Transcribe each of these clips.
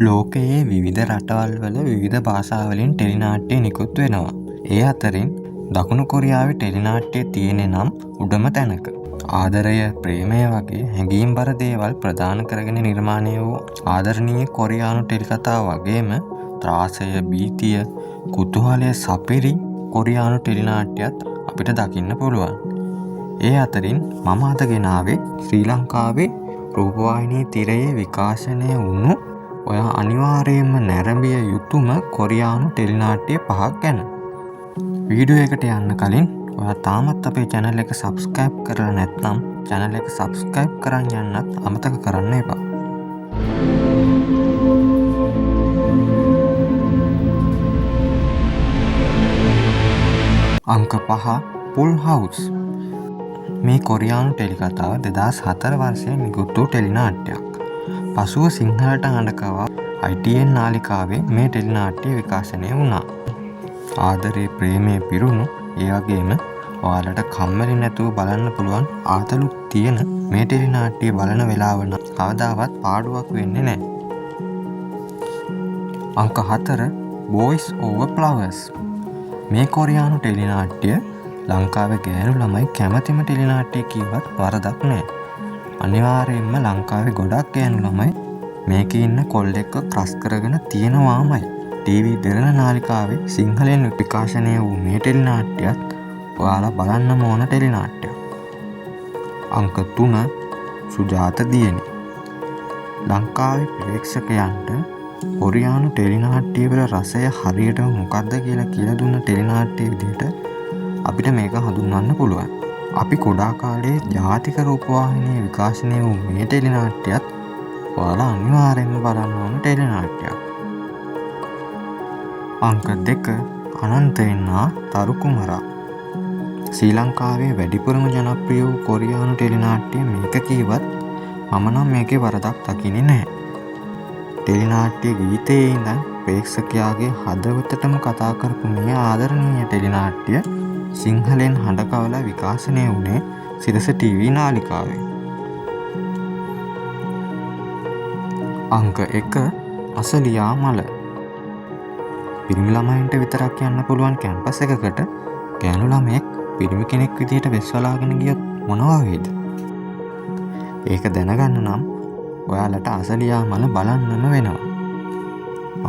ලෝකයේ විවිධ රටවල් වල විවිධ භාෂාවලින් ටෙලිනාට්‍ය නිකුත් වෙනවා. ඒ අතරින් දකුණු කොරියාවේ ටෙලිනාට්‍ය තියෙන්නේ නම් උඩම තැනක. ආදරය, ප්‍රේමය වගේ හැඟීම්බර දේවල් ප්‍රධාන කරගෙන නිර්මාණය වූ ආදරණීය කොරියානු ටෙලිකතා වගේම ත්‍රාසය, භීතිය, කුතුහලය සපිරි කොරියානු ටෙලිනාට්‍යත් අපිට දකින්න පුළුවන්. ඒ අතරින් මම අද ගෙනාවේ ශ්‍රී ලංකාවේ රූපවාහිනී තිරයේ විකාශනය වුණු ඔයා අනිවාර්යයෙන්ම නැරඹිය යුතුම කොරියානු ටෙලිනාට්‍ය පහක් ගැන. වීඩියෝ එකට යන්න කලින් ඔයා තාමත් අපේ චැනල් එක සබ්ස්ක්‍රයිබ් කරලා නැත්නම් චැනල් එක සබ්ස්ක්‍රයිබ් කරන් යන්නත් අමතක කරන්න එපා. අංක 5 පුල් හවුස්. මේ කොරියානු ටෙලිකතාව 2004 වර්ෂයේ නිකුත් වූ ටෙලිනාට්‍යයක්. පසුව සිංහලට හඬකවා ITN නාලිකාවේ මේ ටෙලිනාට්‍ය විකාශනය වුණා. ආදරේ ප්‍රේමය පිරුණු, ඒ වගේම ඔයාලට කම්මැලි නැතුව බලන්න පුළුවන් ආතලුත් තියෙන මේ ටෙලිනාට්‍ය බලන වෙලාව නම් කවදාවත් පාඩුවක් වෙන්නේ නැහැ. අංක 4 Boys Over Flowers. මේ කොරියානු ටෙලිනාට්‍ය ලංකාවේ ගෑනු ළමයි කැමතිම ටෙලිනාට්‍ය කිව්වත් වරදක් නෑ. අනිවාර්යයෙන්ම ලංකාවේ ගොඩක් ගෑනු ළමයි මේකේ ඉන්න කොල්ලෙක්ව ක්‍රෂ් කරගෙන තියෙනවාමයි. ටීවී දෙරණ නාලිකාවේ සිංහලෙන් විකාශනය වූ මේ ටෙලිනාට්‍යයත් ඔයාලා බලන්නම ඕන ටෙලිනාට්‍යයක්. අංක 3 සුජාත දියණි. ලංකාවේ ප්‍රේක්ෂකයන්ට කොරියානු ටෙලිනාට්‍ය වල රසය හරියටම මොකක්ද කියලා කියලා දුන්න ටෙලිනාට්‍ය විදිහට අපිට මේක හඳුන්වන්න පුළුවන්. අපි කුඩා කාලයේ ජාතික රූපවාහිනියේ විකාශනය වූ මේ ටෙලිනාට්‍යයත් ඔයාලා අනිවාර්යයෙන්ම බලන්න ඕන ටෙලිනාට්‍යයක්. අංක 2 අනන්තයෙන් ආ තරු කුමරා. ශ්‍රී ලංකාවේ වැඩිපුරම ජනප්‍රිය වූ කොරියානු ටෙලිනාට්‍ය මේක කීවත් මම නම් මේකේ වරදක් දකින්නේ නැහැ. ටෙලිනාට්‍ය ගීතයේ ඉඳන් ප්‍රේක්ෂකයාගේ හදවතටම කතා කරපු මේ ආදරණීය ටෙලිනාට්‍ය සිංහලෙන් හඬකවලා විකාශනය වුණේ සිරස ටීවී නාලිකාවේ. අංක 1 අසලියා මල. පිරිමි ළමයින්ට විතරක් යන්න පුළුවන් කැම්පස් එකකට ගෑනු ළමයෙක් පිරිමි කෙනෙක් විදිහට වෙස්වලාගෙන ගියොත් මොනවා වෙයිද? ඒක දැනගන්න නම් ඔයාලට අසලියා මල බලන්නම වෙනවා.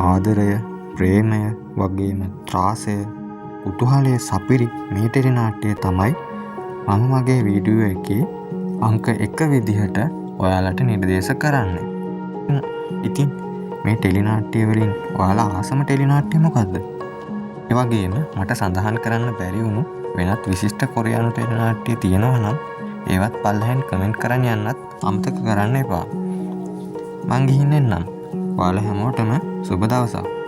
ආදරය, ප්‍රේමය වගේම ත්‍රාසය, කුතුහලය සපිරි මේ ටෙලිනාට්‍යය තමයි මම මගේ වීඩියෝ එකේ අංක 1 විදිහට ඔයාලට නිර්දේශ කරන්නේ. ඉතින් මේ ටෙලිනාට්‍ය වලින් ඔයාලා ආසම ටෙලිනාට්‍ය මොකද්ද? ඒ වගේම මට සඳහන් කරන්න බැරි වුණු වෙනත් විශිෂ්ට කොරියානු ටෙලිනාට්‍ය තියෙනවා නම් ඒවත් පල්ලෙහෙන් කමෙන්ට් කරන් යන්නත් අමතක කරන්න එපා. මං ගිහින් එන්නම්. ඔයාලා හැමෝටම සුබ දවසක්.